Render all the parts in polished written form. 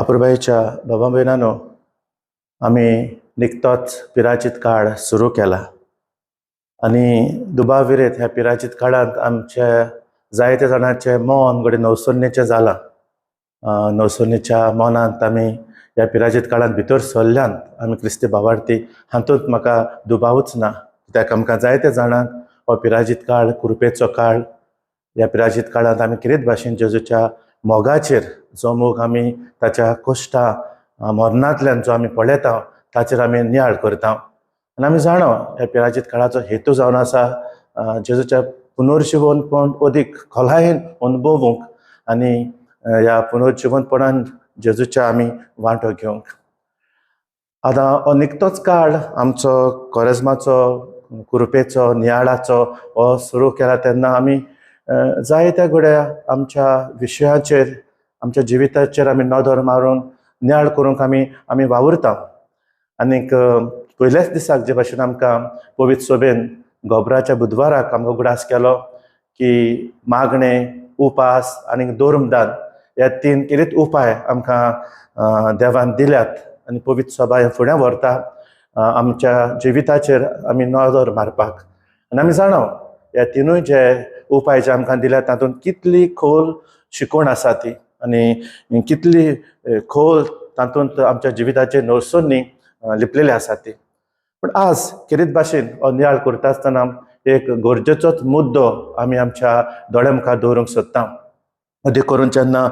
अपुरबायेच्या बाबा भयणांनो, आमी निकतोच पिराचीत काळ सुरू केला आनी दुबाव विरेत ह्या पिराचीत काळांत आमचे जायते जाणांचें मन घडये नवसरणेचें जालां. नवसरणेच्या मनांत आमी ह्या पिराचीत काळांत भितर सरल्यात आमी क्रिस्ती भावार्थी, हातूंत म्हाका दुबावूच ना. कित्याक आमकां जायते जाणांक हो पिराजीत काळ कृपेचो काळ. ह्या पिराजीत काळांत आमी कितेंच भाशेन जेजूच्या मोगाचेर, जो मोग आमी ताच्या कश्टा मरणांतल्यान जो आमी पळयता ताचेर आमी नियाळ करता. आनी आमी जाणा ह्या पिराजीत काळाचो हेतू जावन आसा जेजूच्या पुनर्जिवनपण अदीक खोलायेन अनुभवूंक आनी ह्या पुनर्जिवनपणान जेजूच्या आमी वांटो घेवंक. आतां हो निकतोच काळ आमचो कोरेज्माचो, कुरुपेचो, नियाळाचो हो सुरू केला तेन्ना आमी जायत्या घड्या आमच्या विशयाचेर, आमच्या जिविताचेर आमी नदर मारून नियाळ करूंक आमी आमी वावुरता. आनीक पयल्याच दिसाक जे भाशेन आमकां पवित्र सोबेन गोबराच्या बुधवाराक आमकां उगडास केलो की मागणें, उपास आनी धर्मदान ह्या तीन कितेंच उपाय आमकां देवान दिल्यात आनी पवित्र सभा हे फुडें व्हरता आमच्या जिविताचेर आमी नदर मारपाक. आनी आमी जाणा ह्या तिनूय जे उपाय जे आमकां दिल्यात तातूंत कितली खोल शिकवण आसा ती आनी कितली खोल तातूंत आमच्या जिविताचेर नवसरणी लिपलेली आसा ती. पूण आज खेरीत भाशेन हो नियाळ करता आसतना एक गरजेचोच मुद्दो आमी आमच्या दोळ्या मुखार दवरूंक सोदता. अदीक करून जेन्ना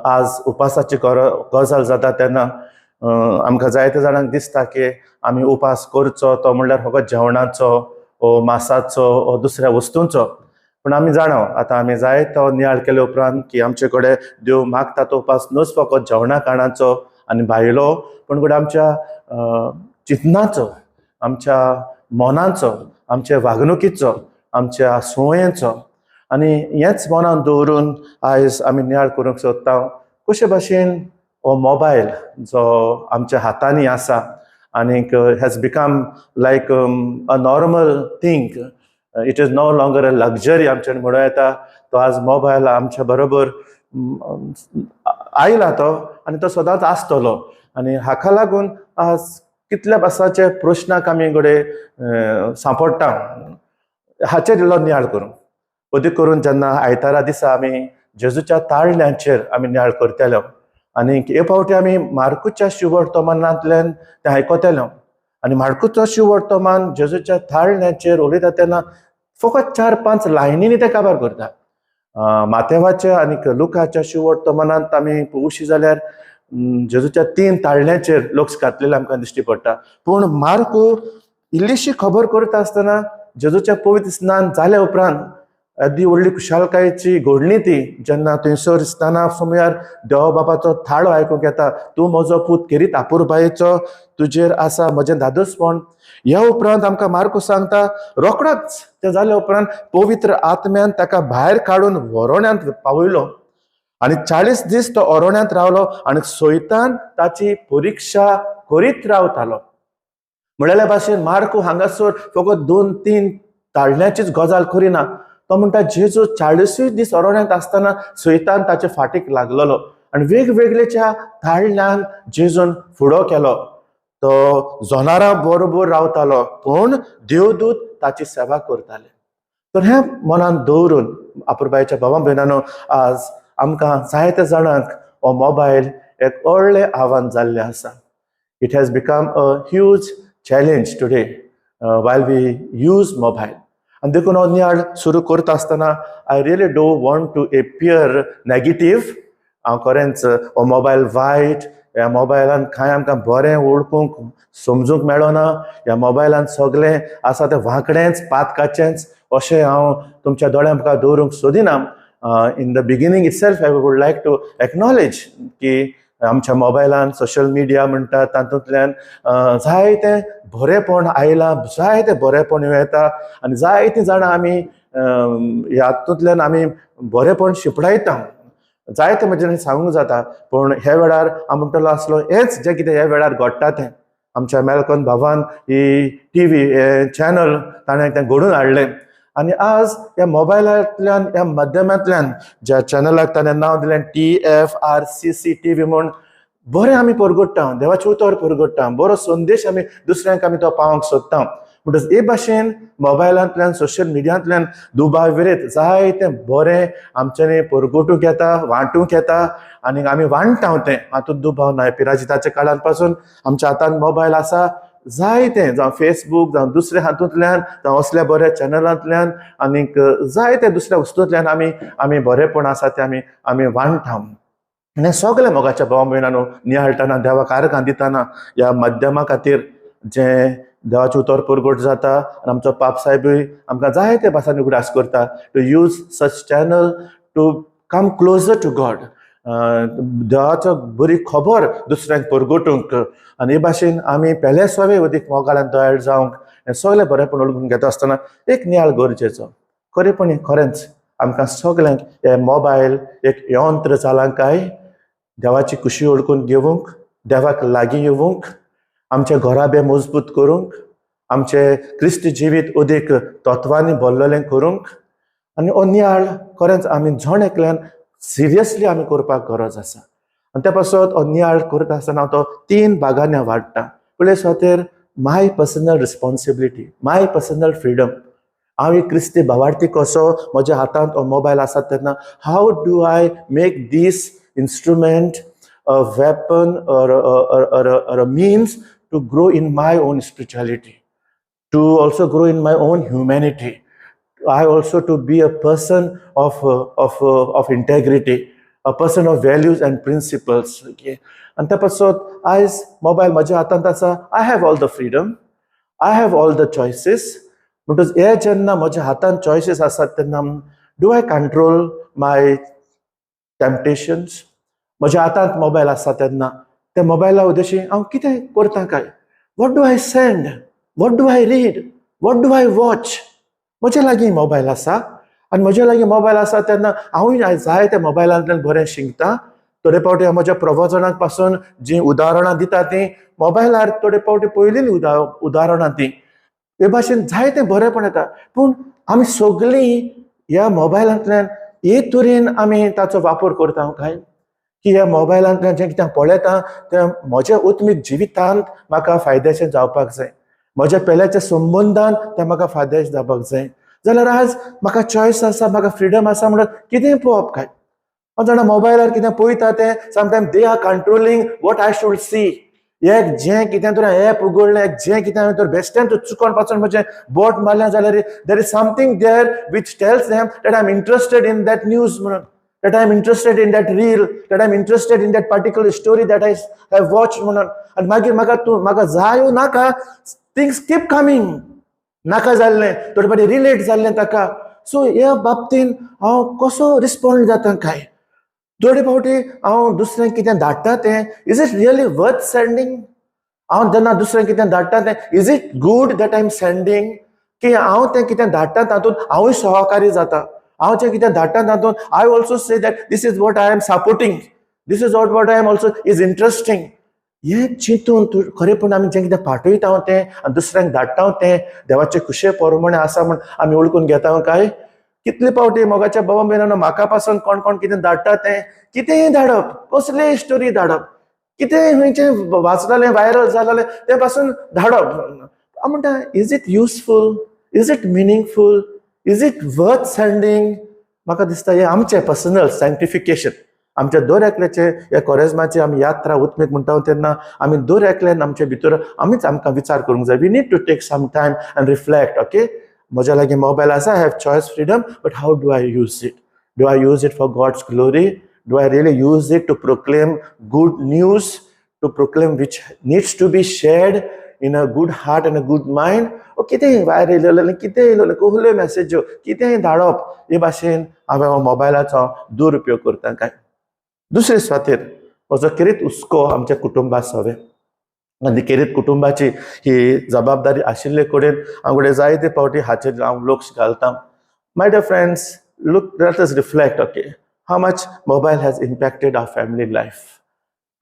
आज उपासाची गजाल जाता तेन्ना आमकां जायते जाणांक दिसता की आमी उपास करचो तो म्हणल्यार फकत जेवणाचो ओ मासाचो ओ दुसऱ्या वस्तूंचो. पूण आमी जाणा आतां आमी जायतो नियाळ केले उपरांत की आमचे कडेन देव मागता तो उपास न्हूच फकत जेवणा खाणाचो आनी भायलो, पूण कडेन आमच्या चिंतनाचो, आमच्या मनाचो, आमच्या वागणुकीचो, आमच्या संवयेचो. आनी हेंच मनान दवरून आयज आमी नियाळ करूंक सोदता कशे भाशेन हो मोबायल जो आमच्या हातांनी आसा आनीक has become like a normal thing, it is no longer a luxury आमच्यान म्हणूं येता. तो आज मोबायल आमच्या बरोबर आयला तो आनी तो सदांच आसतलो. आनी हाका लागून आज कितल्या भासाचे प्रश्नाक आमी घडये सांपडटा हाचेर इल्लो नियाळ करूंक. अदीक करून जेन्ना आयतारा दिसा आमी जेजूच्या ताळण्यांचेर आमी नियाळ करतले आनी हे फावटी आमी मार्कुच्या शिववर्तमानांतल्यान तें आयकतले आनी मार्कुचो शिववर्तमान जेजूच्या ताळण्याचेर उलयता तेन्ना फकत 4-5 लायनींनी तें काबार करता. मातेवाच्या आनी लुकाच्या शिववर्तमानांत आमी पळोवशी जाल्यार जेजूच्या 3 ताळण्याचेर लक्ष घातलेलें आमकां दिश्टी पडटा. पूण मार्कू इल्लीशी खबर करता आसतना जेजूच्या पवित्र स्नान जाल्या उपरांत येदी व्हडली खुशालकायेची घडणी ती जेन्ना थंयसर स्नाना समयार देवा बापाचो थाळो आयकूंक येता, तूं म्हजो पूत खेरीत आपुरबायेचो, तुजेर आसा म्हजें धादोसपण. ह्या उपरांत आमकां मार्कू सांगता रोखडोच तें जाल्या उपरांत पवित्र आत्म्यान ताका भायर काडून वरोण्यांत पावयलो आनी 40 दीस तो ओरोण्यांत रावलो आनी सैतान ताची परिक्षा करीत रावतालो. म्हणलेल्या भाशेन मार्कू हांगासर फकत 2-3 ताळण्याचीच गजाल करिना, तो म्हणटा जेजू 40 दीस ओरोण्यांत आसतना सैतान ताचे फाटीक लागलेलो आनी वेगवेगळेच्या ताळण्यान जेजून फुडो केलो. तो जनावरां बरोबर रावतालो पूण देवदूत ताची सेवा करताले. तर हें मनान दवरून आपुरबायेच्या भावा भयणांनो आज आमकां जायत्या जाणांक हो मोबायल एक व्हडलें आव्हान जाल्लें आसा. It has become a huge challenge today while we use mobile. आनी देखून हो नियाळ सुरू करता आसतना I really don't want to appear negative. हांव खरेंच हो मोबायल वायट, ह्या मोबायलान कांय आमकां बरें वळखूंक समजूंक मेळना, ह्या मोबायलान सगळें आसा तें वांकडेंच पातकाचेंच अशें हांव तुमच्या दोळ्या मुखार दवरूंक सोदिना. In the beginning itself I would like to acknowledge की आमच्या मोबायलान सोशल मिडिया म्हणटा तातूंतल्यान जायतें बरेंपण आयलां, जायतें बरेंपण येता आनी जायतीं जाणां आमी हातूंतल्यान आमी बरेंपण शिंपडायता. जायते म्हजें सांगूंक जाता, पूण ह्या वेळार हांव म्हणटलो आसलो हेंच जें कितें ह्या वेळार घडटा तें आमच्या मेलकॉन भावान ही टीव्ही हें चॅनल ताणें तें घडोवन हाडलें आनी आज ह्या मोबायलांतल्यान ह्या माध्यमांतल्यान ज्या चॅनलाक ताणें नांव दिलें TFRCC TV म्हूण बरें आमी परगट्टा, देवाचें उतर परगट्टा, बरो संदेश आमी दुसऱ्यांक आमी तो पावोवंक सोदता. म्हणटच हे भाशेन मोबायलांतल्यान, सोशल मिडियांतल्यान दुबाव विरेत जायतें बरें आमच्यांनी परगटूंक येता, वांटूंक येता आनी आमी वांट्टा तें, हातूंत दुबाव ना. पिराजिताच्या काळांत पासून आमच्या हातान मोबायल आसा. जायतें, जावं फेसबूक, जावं दुसऱ्या हातूंतल्यान, जावं असल्या बऱ्या चॅनलांतल्यान आनीक जायते दुसऱ्या वस्तूंतल्यान आमी बरेंपण आसा तें आमी वांट्टा. आनी सगळें मोगाच्या भाव भयणांनो, नियाळटना, देवाक आर्गां दितना ह्या माध्यमा खातीर जें देवाचें उतर परगट जाता आनी आमचो पाप साहेबूय आमकां जायते भासांनी उगडास करता to use such channel to come closer to God, देवाचो बरी खबर दुसऱ्यांक परगटूंक. आनी हे भाशेन आमी पेले सवे अदीक मोगाळान दयाळ जावंक हें सगळें बरेंपण वळखून घेता आसतना एक नियाळ गरजेचो. खरेपणी खरेंच आमकां सगल्यांक हे मोबायल एक यंत्र जालां काय देवाची खुशी वळखून घेवंक, देवाक लागीं येवंक, आमचे घराबे मजबूत करूंक, आमचे क्रिस्ती जिवीत अदीक तत्वांनी भरलेलें करूंक? आनी हो नियाळ खरेंच आमी जण एकल्यान सिरियसली आमी करपाक गरज आसा. आनी त्या पासत हो नियाळ करता आसतना तो तीन भागांनी वाडटा. पयले सुवातेर my personal responsibility, my personal freedom. हांव एक क्रिस्ती भावार्थी कसो म्हज्या हातांत हो मोबायल आसा तेन्ना how do I make this instrument a weapon or a means to grow in my own spirituality, to also grow in my own humanity, I also to be a person of integrity, a person of values and principles. Okay. आनी त्या पासत आयज mobile म्हज्या हातांत आसा, I have all the freedom, I have all the choices. म्हणटच हे जेन्ना म्हज्या हातांत चॉयसीस आसात तेन्ना do I control my temptations? म्हज्या हातांत मोबायल आसा तेन्ना त्या मोबायला उद्देशी हांव कितें करता काय? What do I send? What do I read? What do I watch? म्हज्या लागीं मोबायल आसा आनी म्हज्या लागीं मोबायल आसा तेन्ना हांवूय जाय त्या मोबायलांतल्यान बरें शिकता. थोडे फावटी हांव म्हज्या प्रवचनाक पासून जीं उदाहरणां दिता तीं मोबायलार थोडे फावटी पयलीं उदाहरणां तीं. हे भाशेन जायतें बरेंपण येता, पूण आमी सगळीं ह्या मोबायलांतल्यान हे तरेन आमी ताचो वापर करता काय की ह्या मोबायलांतल्यान जें कितें पळयता तें म्हज्या आत्मीक जिवितांत म्हाका फायद्याचें जावपाक जाय, म्हज्या पेल्याच्या संबंदान तें म्हाका फायद्याचें जावपाक जाय. जाल्यार आज म्हाका चॉयस आसा, म्हाका फ्रिडम आसा म्हणून कितें पळोवप काय? हांव जाणा, मोबायलार कितें पळयता तें sometime they are controlling what I should see. एक जें कितें तुवें एप उगडलें, एक जें कितें हांवें तर बेश्टें तूं चुकोन पासून म्हजें बोट मारलें जाल्यार there is something there which tells them that I am interested in that news म्हणून, that I am interested in that reel, that I am interested in that particular story that I have watched म्हणून. आनी मागीर म्हाका तूं म्हाका जाय नाका, things keep coming. नाका जाल्लें थोडे फावटी रिलेट जाल्लें ताका. सो ह्या बाबतीन हांव कसो रिस्पोंड जाता काय? थोडे फावटी हांव दुसऱ्यांक कितें धाडटा तें is it really worth sending? हांव जेन्ना दुसऱ्यांक कितें धाडटा तें is it good that I am sending, की हांव तें कितें धाडटा तातूंत हांवूय सहकारी जाता? हांव जें कितें धाडटा तातूंत I also say that this is what I am supporting, this is what I am also is interesting. हें चिंतून तूं खरेपण आमी जें कितें पाठयता तें आनी दुसऱ्यांक धाडटा तें देवाचे खुशे प्रमाणे आसा म्हण आमी वळखून घेता काय? कितले फावटी मोगाच्या बाबा भयणांनो, म्हाका पासून कोण कोण कितें धाडटा तें कितेंय धाडप, कसलेय स्टोरी धाडप, कितेंय खंयचें वाचलेलें, व्हायरल जालेलें तें पासून धाडप. हांव म्हणटा, is it useful? Is it meaningful? Is it worth sending? म्हाका दिसता हें आमचें पर्सनल सँक्टिफिकेशन, आमच्या दर एकल्याचे ह्या कोरेजमाची आमी यात्रा उत्मीक म्हणटा तेन्ना आमी दर एकल्यान आमचे भितर आमीच आमकां विचार करूंक जाय. We need to take some time and reflect. Okay, म्हज्या लागीं मोबायल आसा, I have choice, freedom, but how do I use it? Do I use it for God's glory? Do I really use it to proclaim good news, to proclaim which needs to be shared in a good heart and a good mind? ओ कितेंय भायर येयलेलें, कितेंय येयलेलें, कसल्यो मॅसेज्यो कितेंय धाडप, हे भाशेन हांवें हो मोबायलाचो दुरुपयोग करता काय? दुसरे सुवातेर म्हजो खेरीत हुस्को आमच्या कुटुंबा सवें आनी खेरीत कुटुंबाची ही जबाबदारी आशिल्ले कडेन हांव कडेन जायते फावटी हाचेर हांव लक्ष घालता. My dear friends, look, let us reflect, okay, how much mobile has impacted our family life.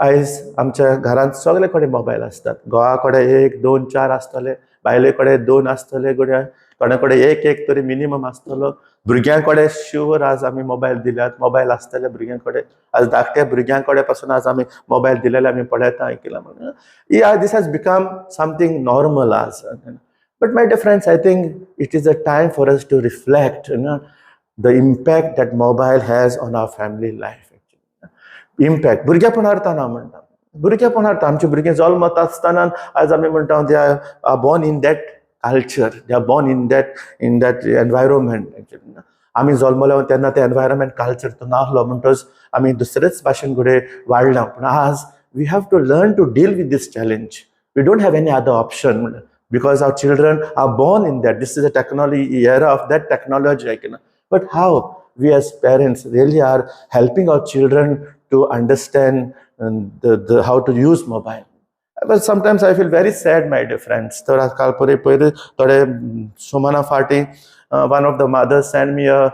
आयज आमच्या घरांत सगळे कडेन मोबायल आसतात. घोवा कडेन एक, दोन, चार आसतले, बायले कडेन दोन आसतले घडये, कोणा कडेन एक एक तरी मिनिमम आसतलो. भुरग्यां कडेन शुअर आज आमी मोबायल दिल्यात, मोबायल आसतले भुरग्यां कडेन. आज धाकट्या भुरग्यां कडेन पासून आज आमी मोबायल दिलेले आमी पळयता, आयकला. This has become something normal आज. But my dear friends, I think it is a time for us to reflect the impact that mobile has on our family life. Impact भुरगेपणार हांव म्हणटा, भुरगेपणार आमचे भुरगीं जल्मत आसतना आज आमी म्हणटा, they are born in that culture, they are born in that environment. आमी जल्मले तेन्ना तें एनवायरमेंट, कल्चर तो नासलो, म्हणटच आमी दुसरेच भाशेन घडये वाडला. पूण आज we have to learn to deal with this challenge. We don't have any other option because our children are born in that. This is a technology era of that technology. But how we as parents really are helping our children to understand the how to use mobile? But sometimes I feel very sad, my dear friends. थोडा काल पयर पयर थोडे सुमाना फाटीं one of the mothers send me a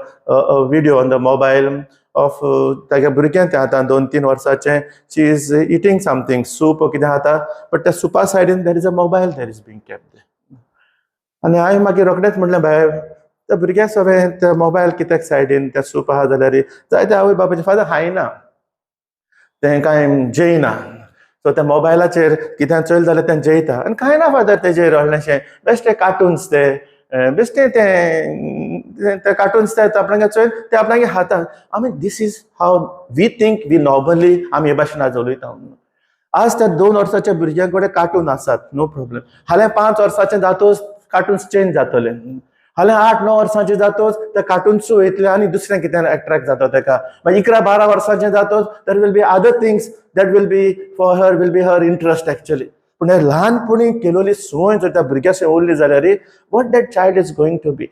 video on the mobile of तागे भुरगें तें आतां 2-3 वर्साचें. She is eating something, soup कितें खाता, बट त्या सुपा सायडीन there is a mobile there is being kept. आनी हांवें मागीर रोखडेंच म्हणलें, बाय, त्या भुरग्या सगळें ते मोबायल कित्याक सायडीन त्या सूप आहा जाल्यार? जायते आवय बापायचे, फादर, खायना तें, कांय जेयना, सो त्या मोबायलाचेर कितें चोयलें जाल्यार तें जेयता. आनी कांय ना फादर तेजेर व्हडलेंशें, बेश्टे कार्टुन्स ते, बेश्टे तें ते कार्टुन्स ते आपणागे चोयन ते आपणागे खाता. I mean, this is how we think. We normally आमी हे भाशेन आज उलयता. आज त्या 2 वर्साच्या भुरग्यां कडेन कार्टून आसात, नो प्रॉब्लेम. फाल्यां 5 वर्साचें जातोच कार्टून्स चेंज जातले. फाल्यां 8-9 वर्सांचे जातोच ते कार्टून्स वयतले आनी दुसरें कितें एट्रेक्ट जाता तेका. मागीर 11-12 वर्सांचे जातोच there will be other things that will be for her, will be her interest actually. पूण हे ल्हानपणी केलोली संवय जर त्या भुरग्या उरली जाल्यार, what that child is going to be?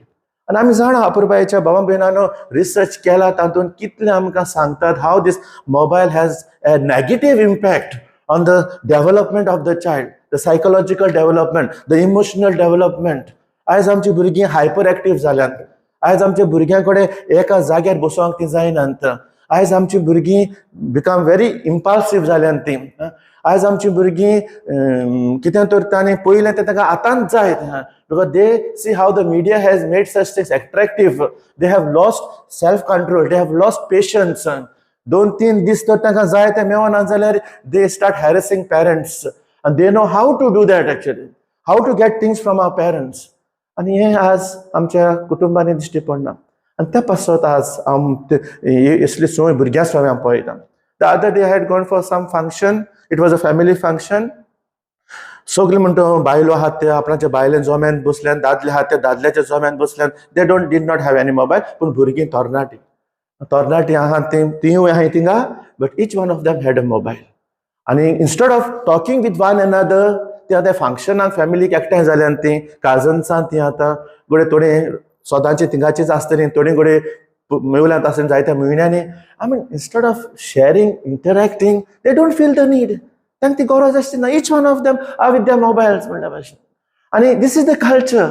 आनी आमी जाणा, अपुरबायेच्या भावा भयणानो, रिसर्च केला तातूंत कितलें आमकां सांगतात how this mobile has a negative impact on the development of the child, the psychological development, the emotional development. आयज आमची भुरगीं हायपर एक्टीव जाल्यात. आयज आमच्या भुरग्यां कडेन एका जाग्यार बसोंक ती जायनात. आयज आमची भुरगीं बिकम व्हेरी इम्पल्सीव जाल्यात ती. आयज आमची भुरगीं कितें तर तांणी पयलें तें ताका आतांच जाय, because they see how the media has made such things attractive. They have lost self control, they have lost patience. 2-3 दीस तर तांकां जाय तें मेळना जाल्यार they start harassing parents, आनी they know how to do that actually, how to get things from our parents. आनी हें आज आमच्या कुटुंबांनी दिश्टी पडना. आनी त्या पासत आज हांव असली संवय भुरग्यां संवय हांव पळयता. The other day I had gone for some function. It was a family function. सगळे म्हणटा बायलो आहात ते आपणाच्या बायलेन जोम्यान बसल्यान, दादले आहात ते दादल्याच्या जोम्यान बसल्यान. They don't did not have any mobile. पूण भुरगीं तरणाटी तरणाटी आहा ती, तिवूय आहाय थिंगा, but each one of them had a mobile. आनी instead of talking with one another, ते आतां फंक्शनाक फॅमिलीक एकठांय जाल्यान ती काजन्सान ती आतां घडये थोडे सदांची थिंगाचीच आसतली, थोडी घडये मेवल्यांत आसतली जायत्या म्हयन्यांनी. I mean, instead of sharing, interacting, they don't feel the need. तांकां ती गरज आसची ना. Each one of them are with their mobiles म्हणल्या भाशेन. आनी this is the culture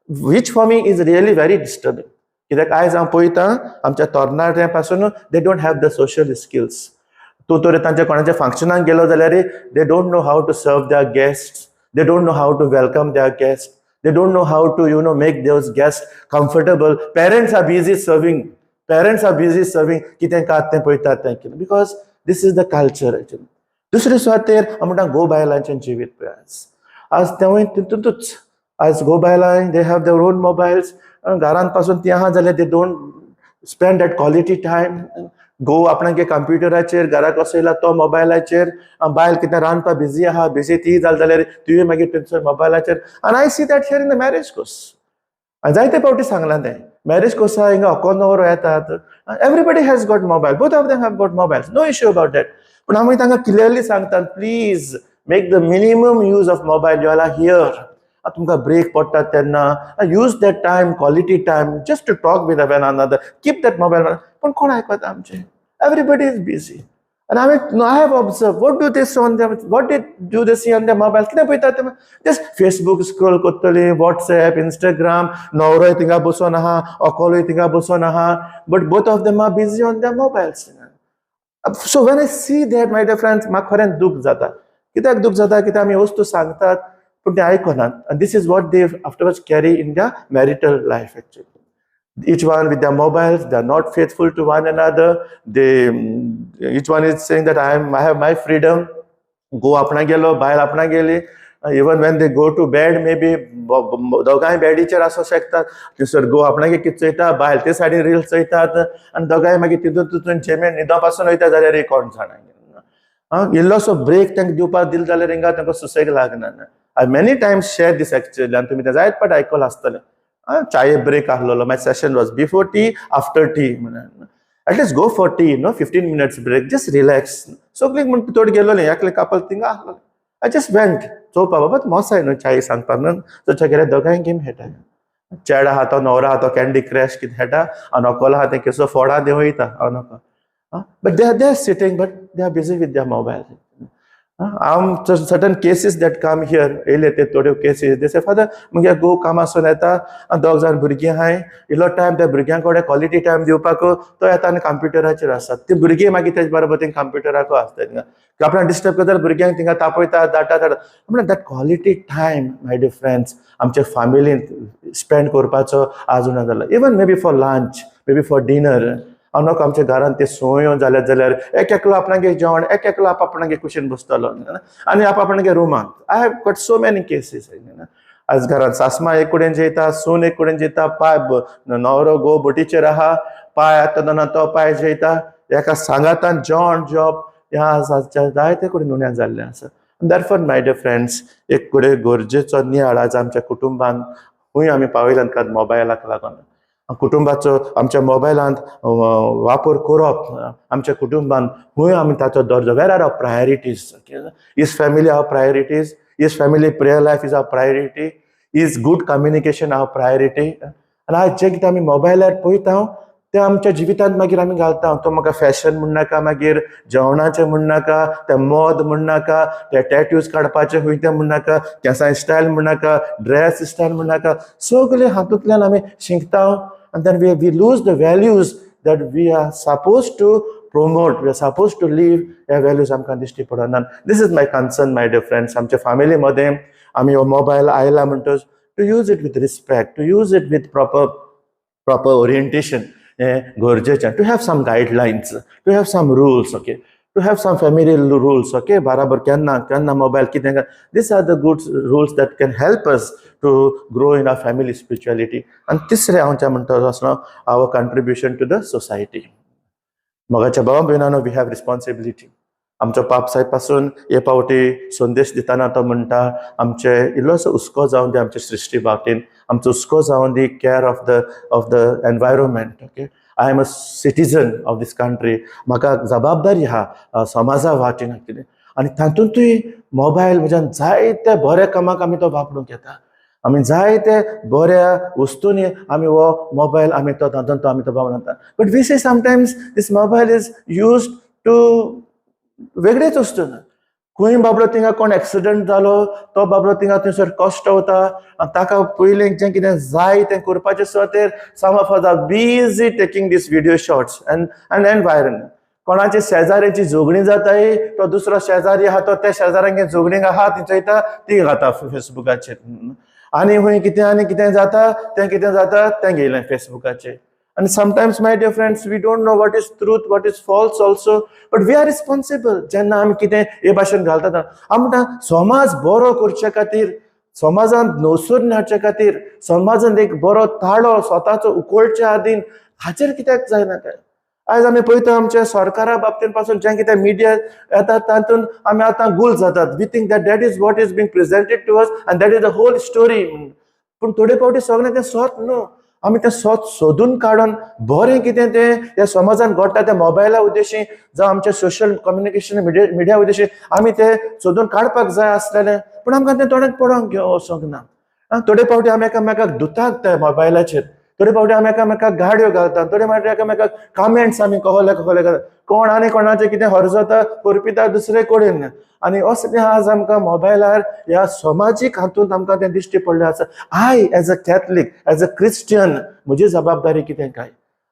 which for me is really very disturbing, कित्याक आयज हांव पळयतां आमच्या तरणाट्यां पासून they don't have the social skills. तूं तर तांच्या कोणाच्या फंक्शनाक गेलो जाल्यार they don't know how to serve their guest, they don't know how to welcome their guest, they don't know how to make those guest comfortable. Parents are busy serving, parents are busy serving. कितें कात तें पळयतात तें कितें, because this is the culture actually. दुसरे सुवातेर हांव म्हणटा, घोव बायलांचें जिवीत पळय आज. आज तेवूय तितूंतच. आज घोव बायलां, they have their own mobiles. घरांत पासून ती आहा जाल्यार they don't spend that quality time. घोव आपणागे कंप्युटराचेर, घरा कसो येयला तो मोबायलाचेर, बायल कितें रांदपा बिजी आहा, बिजी ती जाली जाल्यार तिवूय मागीर थंयसर मोबायलाचेर. आनी I see that here in the marriage course. आनी जायते फावटी सांगलां तें मॅरेज कोर्सा. हिंगा अकोल न्हवरो येतात, everybody has got mobile, both of them have got mobiles, no issue about that. पूण आमी तांकां क्लियरली सांगतात, please make the minimum use of mobile. You are here, तुमकां ब्रेक पडटा तेन्ना use that time, quality time, just to talk with one another. Keep that mobile. पूण कोण आयकता आमचें? Everybody is busy. आनी हांवें, I have observe, what do they on the what they do they see on the mobile? कितें पळयतात ते? Just Facebook scroll करतली, वॉट्सएप, इंस्टाग्राम. न्हवरोय थिंगा बसोन आहा, व्हंकलूय थिंगा बसोन आहा, but both of them are busy on the mobiles. So when I see that, my dear friends, म्हाका खरेंच दूख जाता. कित्याक दूख जाता? कित्याक आमी वस्तू सांगतात. पूण ते आयकनात. आनी this is what they afterwards carry in their marital life actually. Each one with their mobiles, they are not faithful to one another. They each one is saying that I have my freedom. घोव आपणा गेलो, बायल आपणा गेली. Even when they go to bed, maybe दोगांय बेडीचेर आसूं शकतात. थंयसर घोव आपणागे कितें चोयता, बायल ते सायडीन रिल्स चोयतात आनी दोगांय मागीर तितून तितून झेमेन न्हिदो पासून वयता जाल्यार कोण जाणा. इल्लोसो ब्रेक तांकां दिवपाक दिलो जाल्यार हिंगा तांकां सुसेग लागना. I many times share this actually आनी तुमी तें जायत पाट आयकलां आसतलें. चाये break आहलोलो, my session was before tea, after tea म्हणून. At least go for tea, no, 15 minutes break, just relax. सगळीं म्हण थोडी गेलोलें, एकलें कापल थिंगा आहलोलें. I just went चोवपा बाबा मोसाय न्हू चाय सांगपाक न्हू. चोवच्या गेल्यार दोगांय गेम खेळटा. चेडो आहा तो, न्हवरो आहा तो कॅन्डी क्रश कितें खेळटा आनी व्हंकल आहा तें केसो फोडा देंवयता हांव नको. But they are sitting, but they are busy with their mobile. हांव certain cases that come here, येयले ते थोड्यो केसीस, दे से, "फादर, मुगे घोव कामासून येता आनी दोग जाण भुरगीं आहाय. इल्लो टायम त्या भुरग्यां कडेन क्वॉलिटी टायम दिवपाक तो येता आनी कंप्युटराचेर आसा." ती भुरगीं मागीर तेज बरोबर थिंग कंप्युटराकू आसता. थिंगा आपणाक डिस्टर्ब करता, भुरग्यांक थिंगा तापयता, दाटा धाडटा. म्हणल्यार that quality time, my dear friends, आमच्या फॅमिलीन स्पेंड करपाचो आज उणो जाला. Even maybe for lunch, maybe for dinner. हांव नको आमच्या घरांत ते संवयो जाल्यात जाल्यार एक एकलो आपणागे जेवण, एक एकलो आप आपणागे कुशीन बसतलो आनी आप आपणागे रुमांत. I have got so many cases. आज घरांत सासमा एक कडेन जेयता, सून एक कडेन जेयता, पाय न्हवरो घोव बोटीचेर आहा, पाय आतां ना तो पाय जेयता. एका सांगातान जेवण जेवप ह्या आज जायते कडेन उण्या जाल्लें आसा. Therefore, my dear friends, एक कडेन गरजेचो नियाळ आज आमच्या कुटुंबान खूंय आमी पावयल्यात का मोबायलाक लागून. कुटुंबाचो आमच्या मोबायलांत वापर करप आमच्या कुटुंबान खूंय आमी ताचो दर्जो. Where are our priorities? Is family our priorities? Is family prayer life is our priority? Is good communication our priority? आनी आज जें कितें आमी मोबायलार पळयता तें आमच्या जिवितांत मागीर आमी घालता. तो म्हाका फॅशन म्हणनाका, मागीर जेवणाचें म्हणनाका, तें मोद म्हणनाका, ते टॅट्यूज काडपाचें खंय तें म्हणनाका, केंसां स्टायल म्हणनाका, ड्रेस स्टायल म्हणनाका, सगळें हातूंतल्यान आमी शिकता आनी then we lose the values that we are suppose to promote, we are suppose to live. ह्या व्हॅल्यूज आमकां दिश्टी पडना. This is my concern, my dear friends. आमच्या फॅमिली मदें आमी हो मोबायल आयला म्हणटच to use it with respect, to use it with proper orientation हें गरजेचें. To have some guidelines, to have some rules, okay, to have some family rules, okay, बराबर केन्ना केन्ना मोबायल कितें. These are the good rules that can help us to grow in our family spirituality. आनी तिसरें हांव जें म्हणटा आसलो, our contribution to the society. मोगाच्या भावा भयणांनो, we have responsibility. आमचो पाप साहेब पासून हे पावटी संदेश दिताना तो म्हणटा, आमचे इल्लोसो हुस्को जावन दी आमचे सृश्टी बाबतीन, आमचो हुस्को जावन दी care of the environment, okay. I am a citizen of this country. म्हाका जबाबदारी आहा समाजा वाटेन कितें. आनी तातूंतूय मोबायल म्हज्यान जायत्या बऱ्या कामाक आमी तो वापरूंक येता. आमी जायते बऱ्या वस्तूंनी आमी हो मोबायल आमी तो तातूंत तो आमी तो वापरता. But we see sometimes this mobile is used to वेगळेच वस्तू. खंय बाबडो थिंगा कोण एक्सिडंट जालो, तो बाबडो थिंगा थंयसर कश्ट वता आनी ताका पयलीं जें कितें जाय तें करपाचें सुवातेर some of us are busy taking these video shots and viral. कोणाचे शेजाऱ्याची झगडीं जाताय, तो दुसरो शेजारी आहा तो त्या शेजाऱ्यांगे झगडीं आहा ती चोयता, ती घाता फेसबुकाचेर. आनी खंय कितें आनी कितें जाता, तें कितें जाता तें घेयलें फेसबुकाचेर. आनी sometimes, my dear friends, we don't know what is truth, what is false also, but we are responsible. जेन्ना आमी कितें हे भाशेन घालतात, हांव म्हणटा समाज बरो करचे खातीर, समाजांत नवसूर हाडचे खातीर, समाजांत एक बरो ताळो स्वताचो उकोळच्या आदीन हाचेर कित्याक जायना काय? आयज आमी पळयता आमच्या सरकारा बाबतीन पासून जें कितें मिडिया येता तातूंत आमी आतां गुल जातात. We think that that is what is being presented to us and that is the whole story. पूण थोडे फावटी सगळें तें सत न्हू. आमी तें सत सोदून काडून बरें कितें तें ह्या समाजान घडटा तें मोबायला उद्देशी जावं आमच्या सोशल कम्युनिकेशन मिडिया उद्देशी आमी तें सोदून काडपाक जाय आसलेलें. पूण आमकां तें थोड्यांक पडोवंक वचोंक ना. आं, थोडे फावटी आमी एकामेकाक दुतात त्या मोबायलाचेर, थोडे फावटी आमी एकामेकाक गाडयो घालतात, थोडे फावटी एकामेकाक कमेंट्स आमी कहले कहले घालता. कोण आनी कोणाचें कितें हरजता करपिता दुसरे कडेन. आनी असलें आज आमकां मोबायलार ह्या समाजीक हातूंत आमकां तें दिश्टी पडलें आसा. I as a Catholic, as a Christian, म्हजी जबाबदारी कितें काय?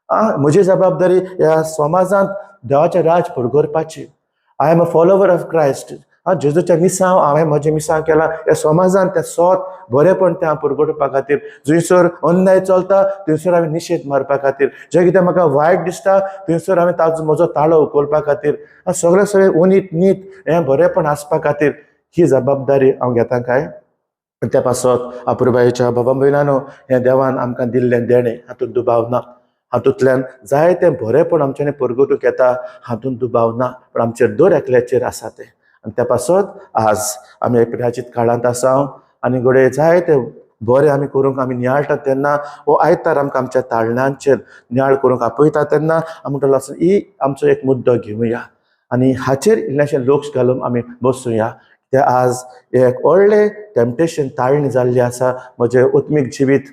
आं, म्हजी जबाबदारी ह्या समाजांत देवाचें राज पुरगोरपाची. I am a follower of Christ. हांव जेजूचें मिसांव, हांवें म्हजें मिसांव केलां ह्या समाजान, तें सोत बरेंपण तें हांव परगटोवपा खातीर, जंयसर अन्याय चलता थंयसर हांवें निशेध मारपा खातीर, जें कितें म्हाका वायट दिसता थंयसर हांवें ताजो म्हजो ताळो उखलपा खातीर, सगळें सगळें उनीत नीत हें बरेंपण आसपा खातीर ही जबाबदारी हांव घेता काय? त्या पासत अपुरबायेच्या बाबा भयणानो, हें देवान आमकां दिल्लें देणें, हातूंत दुबाव ना. हातूंतल्यान जायतें बरेंपण आमच्यांनी परगटूंक येता, हातूंत दुबाव ना, पूण आमचेर दर एकल्याचेर आसा तें. आनी त्या पासत आज आमी पिराचीत काळांत आसा आनी घडये जायते बरें आमी करूंक आमी नियाळटात तेन्ना हो आयतार आमकां आमच्या ताळण्यांचेर नियाळ करूंक आपयता तेन्ना आमी म्हणटलो आसा ही आमचो एक मुद्दो घेवया आनी हाचेर इल्लेशें लक्ष घालून आमी बसुया. ते आज एक व्हडलें टेम्पटेशन ताळणी जाल्ली आसा म्हजें उत्मीक जिवीत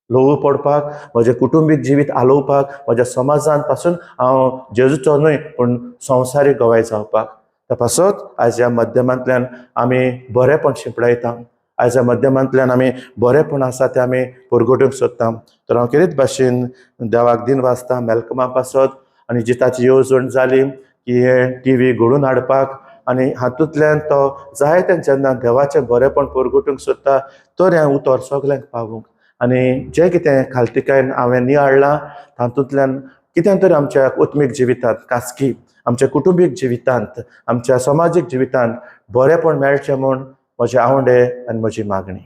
ल्हवू पडपाक, म्हजें कुटुंबीक जिवीत आलोवपाक, म्हज्या समाजान पासून हांव जेजूचो न्हय पूण संवसारीक गवाय जावपाक. त्या पासत आयज ह्या माध्यमांतल्यान आमी बरेंपण शिंपडायता, आयज ह्या माध्यमांतल्यान आमी बरेंपण आसा तें आमी परगटूंक सोदता. तर हांव खेरीत भाशेन देवाक दिन वाचता मेलकमा पासत आनी जी ताची येवजण जाली की हें टिवी घडोवन हाडपाक आनी हातूंतल्यान तो जायते जेन्ना देवाचें बरेंपण परगटूंक सोदता तर हें उतर सगल्यांक पावूंक आनी जें कितें खालतिकायेन हांवें नियाळ्ळां तातूंतल्यान कितें तरी आमच्या उत्मीक जिवितांत, खासगी आमच्या कुटुंबीक जिवितांत, आमच्या समाजीक जिवितांत बरेंपण मेळचें म्हूण म्हजे आवंडे आनी म्हजी मागणी.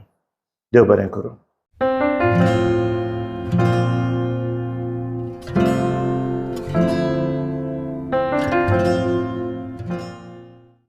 देव बरें करूं.